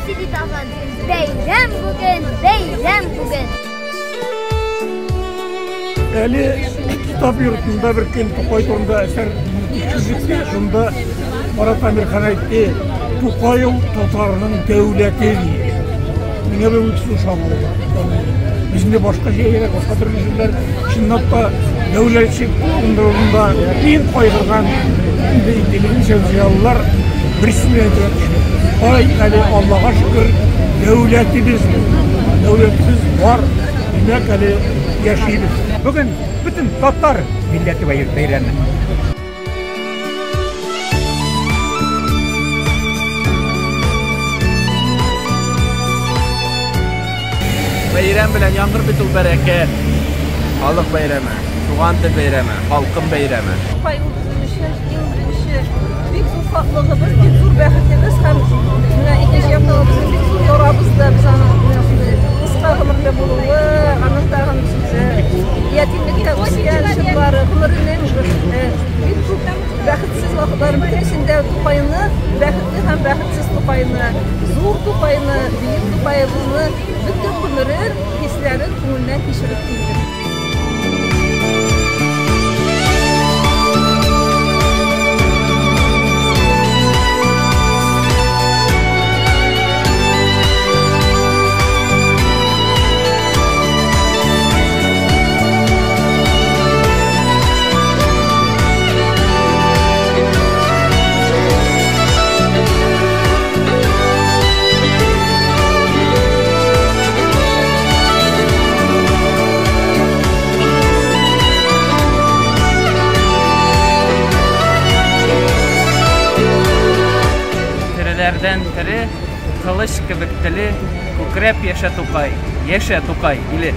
сөйли тагын. Бәйрәм бүген, бәйрәм бүген. Әле китап йортында бер көн Тукай турында әсәр тикшердек тә, шунда Марат Әмирхан әйтте, Тукай ул татарның дәүләте ди. Миңа бу бик ошамады. Без инде башка җәйләр, башка төрле җирләр, чынлап та дәүләтчелек урында иң кайгырган инде интеллигенция зыялылар берсе белән әйтергә төшә. Ай, әле Аллага шөкер, дәүләтебез, дәүләтебез бар, димәк әле яшибез. Бүген бөтен татар милләте бәйрәме. Бәйрәм белән яңгыр бит ул бәрәкәт. Халык бәйрәме, туган тел бәйрәме, халкым бәйрәме. Тукай ул безнең өчен иң беренче бик зур шатлыгыбыз, бик зур бәхетебез һәм менә икенче яктан ул безнең бик зур ярабыз да. Без аның менә шундый кыска гомерле булуы, аның тагын ятимлектә үскән чорлары, гомеренең бик күп бәхетсез вакытлары бөтенесендә Тукайны, бәхетле һәм бәхетсез Тукайны, зур Тукайны, бөек Тукаебызны бөтен гомерен, хисләрен күңеленнән кичереп килде. Тереләрдән тере, кылыч кебек теле, күкрәп яшә Тукай, яшә Тукай иле!